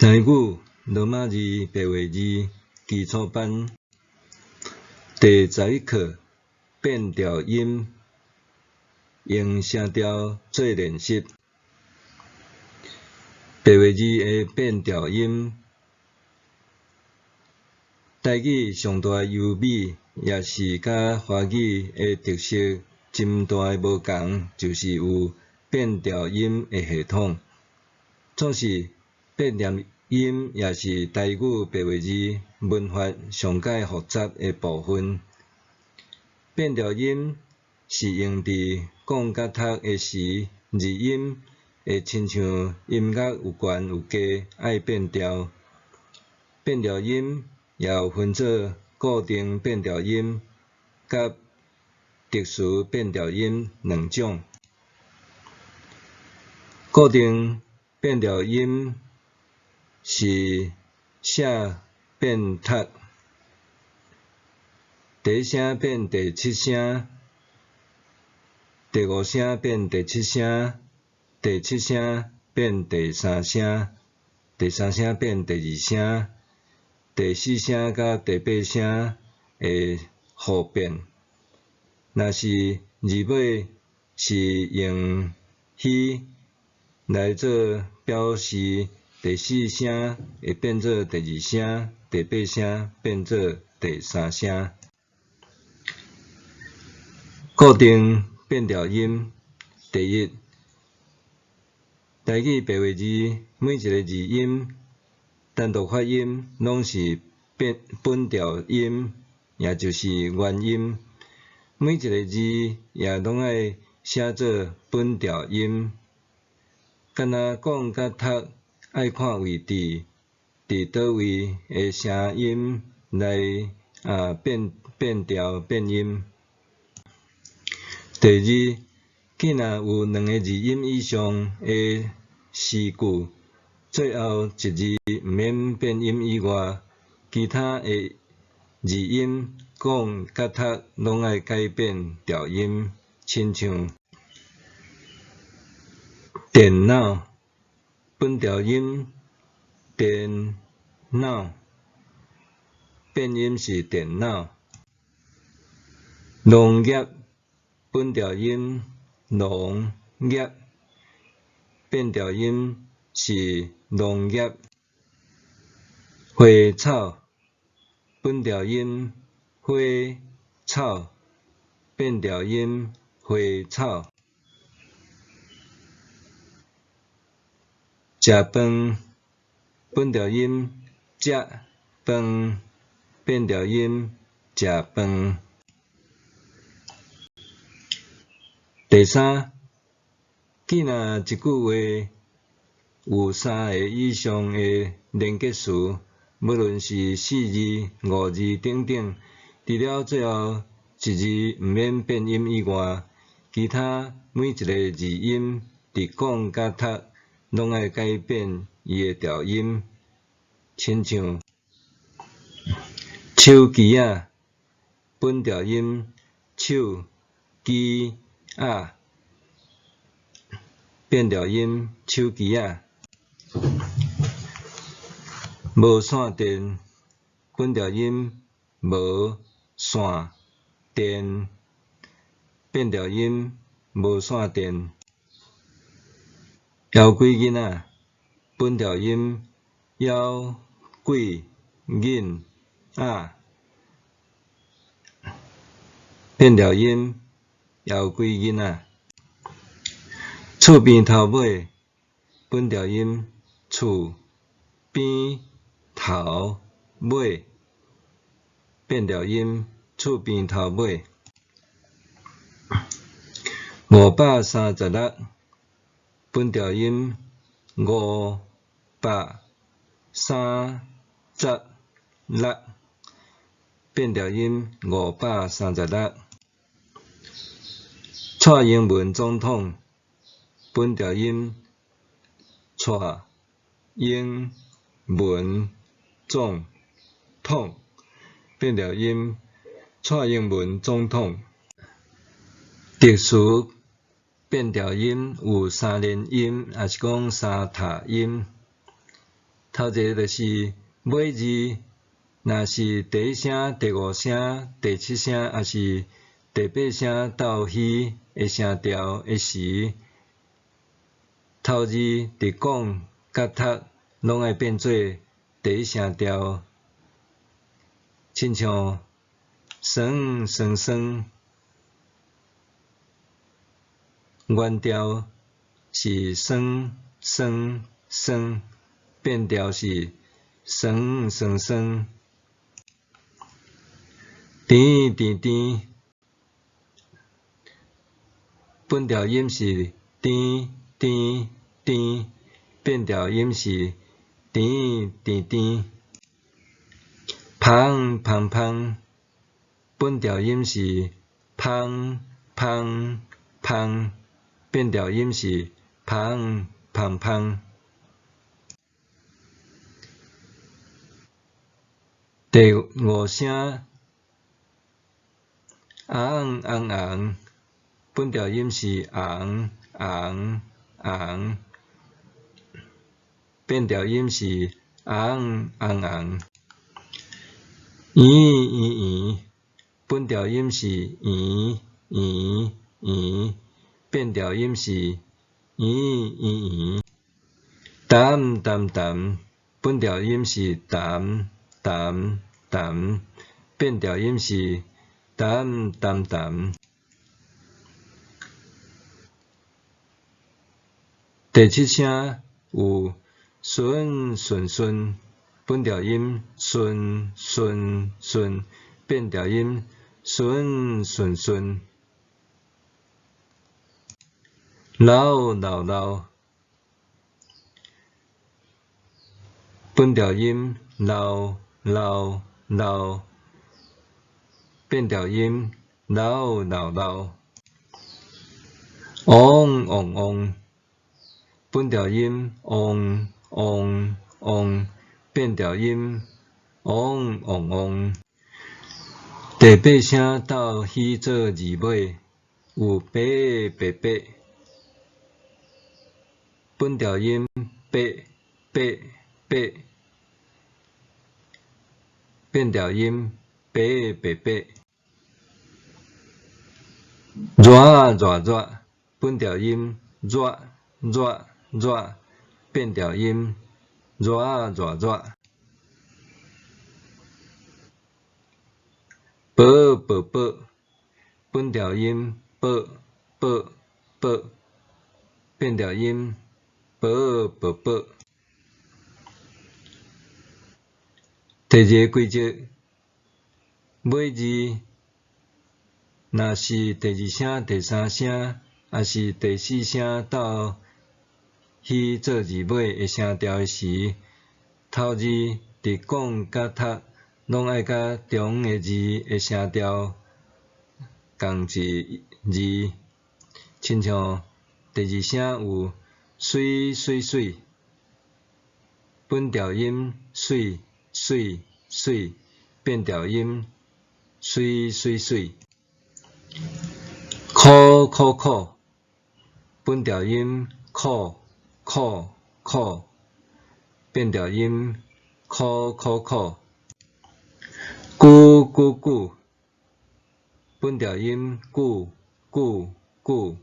台語羅馬字白話字基礎班第十一課變調音，用聲調做練習。白話字的變調音，台語上大的優美，也是佮華語的特色真大的無仝，就是有變調音的系統。總是變調音也是台語白話字文法上蓋複雜的部分。變調音是用佇講佮讀的時，字音會親像音樂有懸有低，愛變調。變調音也有分做固定變調音佮特殊變調音兩種。固定變調音是寫變讀，第一聲變第七聲，第五聲變第七聲，第七聲變第三聲，第三聲變第二聲，第四聲佮第八聲會互變。若是字尾是用虛來做表示，第四聲會變做第二聲，第八聲變做第三聲。固定變調音，第一，台語白話字每一个字音單獨發音攏是變本調音，也就是原音。每一个字也攏愛寫做本調音。敢若講佮讀愛看位置，佇佗位的聲音來變變調變音。第二，既若有兩个字音以上的詩句，最後一字毋免變音以外，其他的字音講佮讀攏愛改變調音，親像電腦本調音電腦，變音是電腦。農業本調音農業，變調音是農業。花草本調音花草，變調音花草。食飯本調音食飯，變調音食飯。第三，既若一句話有三个以上的連結詞，無論是四字、五字等等，除了最後一字毋免變音以外，其他每一个字音佇講佮讀攏愛改變伊的調音，親像手機仔本調音手機仔，變調音手機仔。無線電本調音無線電，變調音無線電。枵鬼囡仔本調音枵鬼囡仔，變調音枵鬼囡仔。厝邊頭尾本調音厝邊頭尾，變調音厝邊頭尾。536本調音五百三十六，變調音五百三十六。蔡英文總統本調音蔡英文總統，變調音蔡英文總統。特殊變調音有三連音，抑是講三踏音。頭一个就是尾字，若是第一聲、第五聲、第七聲，抑是第八聲鬥虛的聲調的時，頭字佇講佮讀攏愛變做第一聲調，親像酸酸酸，原調是酸酸酸，變調是酸酸酸。甜甜甜，本調音是甜甜甜，變調音是甜甜甜。芳芳芳，本調音是芳芳芳，變調音是芳芳芳。第五聲尪尪尪，本調音是尪尪尪，變調音是尪尪尪。圓圓圓，本調音是圓圓圓，變調音是圓圓圓。澹澹澹，本調音是澹澹澹，變調音是澹澹澹。第七聲有順順順，本調音順順順，變調音順順順。老老老，本調音老老老，變調音老老老。嗡嗡嗡，本調音嗡嗡嗡，變調音嗡嗡嗡。第八聲鬥虛做字尾，有八八八，本調音八八八，變調音八八八。熱熱熱，本調音熱熱熱，變調音熱熱熱。寶寶寶，本調音寶寶寶，變調音寶寶寶。第二个規則，尾字若是第二聲、第三聲，抑是第四聲鬥虛做字尾的聲調的時，頭字佇講佮讀攏愛佮中的字的聲調仝一字，親像第二聲有媠媠媠，本調音媠媠媠，變調音媠媠媠。苦苦苦，本調音苦苦苦，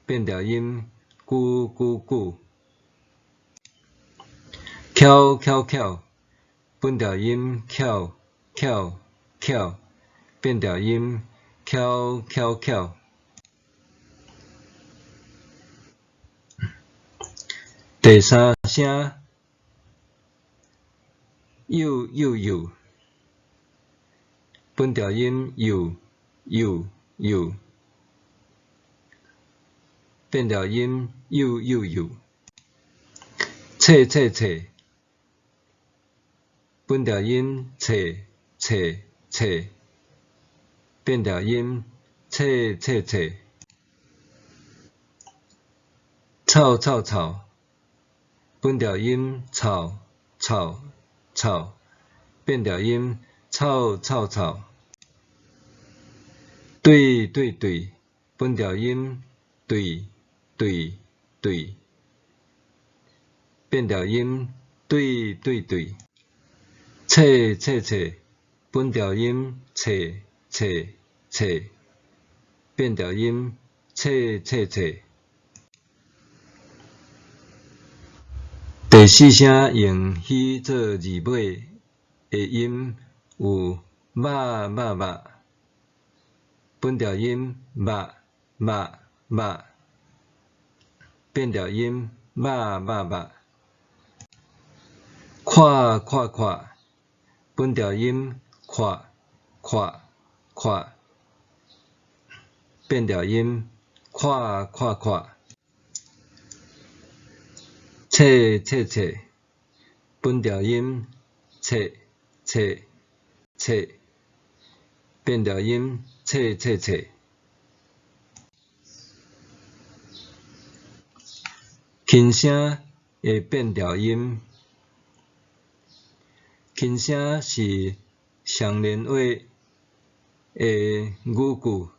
變調音苦苦苦。久久久，本調音久久久，變調音久久久。巧巧巧，本調音巧巧巧，變調音巧巧巧。第三聲幼幼幼，本調音幼幼幼，變調音幼幼幼。冊冊冊，本調音冊冊冊，變調音冊冊冊。草草草，本調音草草草，變調音草草草。對對對，本調音對對對，變調音對對對對。冊冊冊，本調音冊冊冊，變調音冊冊冊。第四聲用喜做字尾的音有肉肉肉，本調音肉肉肉，變調音肉肉肉。看看看，本調音看看看，變調音看看看。冊冊冊，本調音冊冊冊，變調音冊冊冊。輕聲的變調音，輕聲是雙連話的語句，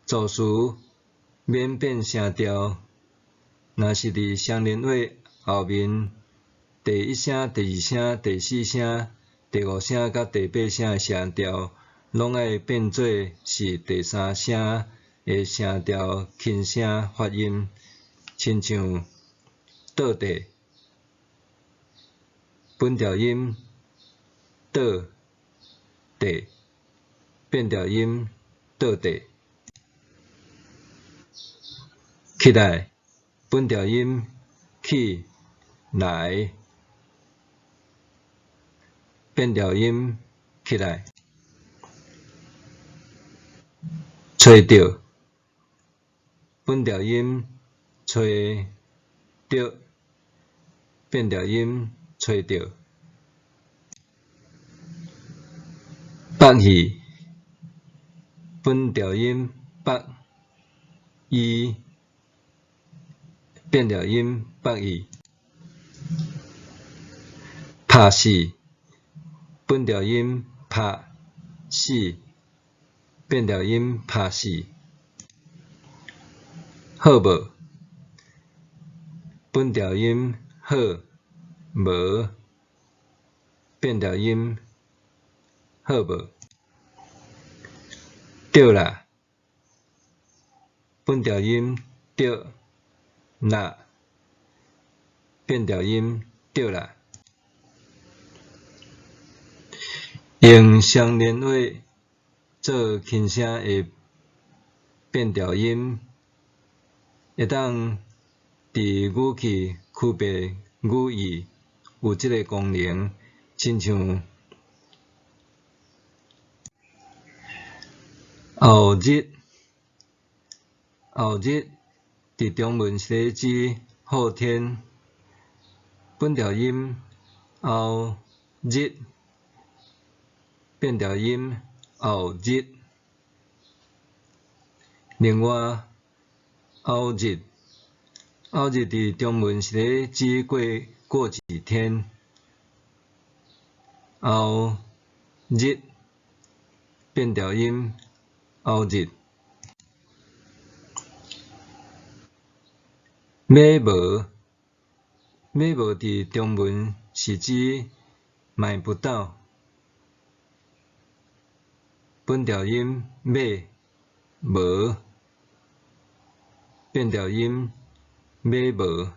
助詞免變聲調。若是佇雙連話後面第一聲、第二聲、第四聲、第五聲佮第八聲的聲調，攏愛變做是第三聲的聲調輕聲發音，親像倒地，本調音倒地，變調音倒地。起來，本調音起來，變調音起來。揣著，本調音揣著，變調音揣著。北去，本調音北伊，變調音北伊。拍死，本調音拍死，變調音拍死。好無？本調音好無，變調音好無？著啦，本調音著啦，變調音著啦。用雙連話做輕聲的變調音，會當佇語氣區別語義，有這个功能，親像後日，後日佇中文是咧指後天，本調音後日，變調音後日。另外，後日，後日佇中文是咧指過過幾天，後日變調音後日。買無，買無佇中文是指買不到，本調音買無，變調音買無。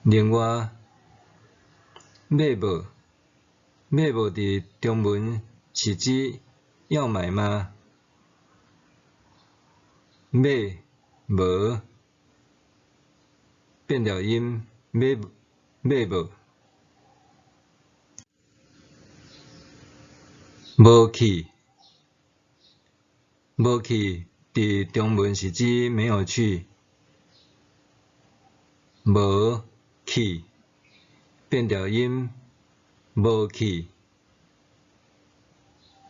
另外，買無，買無佇中文是指要買嗎？買無，變調音買買無。無去，無去佇中文是指沒有去，無去變調音無去。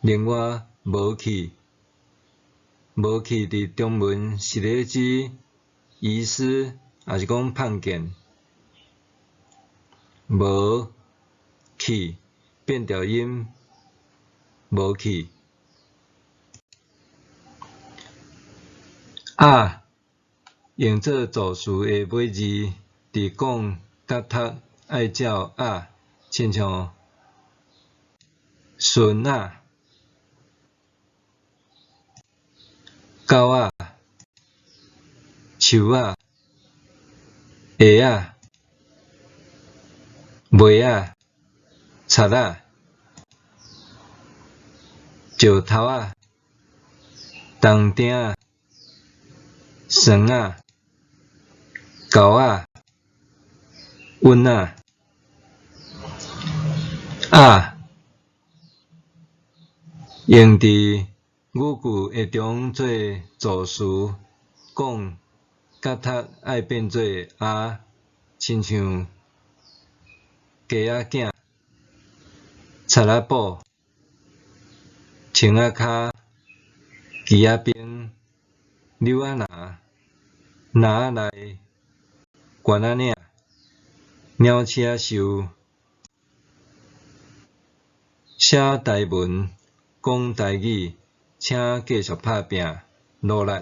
另外，無去，無去佇中文是咧指遺失，抑是講碰見。無去變調音無去。啊，用做助詞的尾字，佇講佮讀愛照仔，親像孫仔、狗仔、樹仔、鞋仔、襪仔、賊仔、石頭仔、銅釘仔、蒜仔、猴仔、阮仔、仔，用佇語句的中做助詞，講佮讀愛變做阿，親像雞仔囝、賊仔寶、穿仔跤、枝仔冰、柳仔林、籃仔內、懸仔領、鳥鼠仔獸。寫台文，講台語，請繼續拍拚，努力。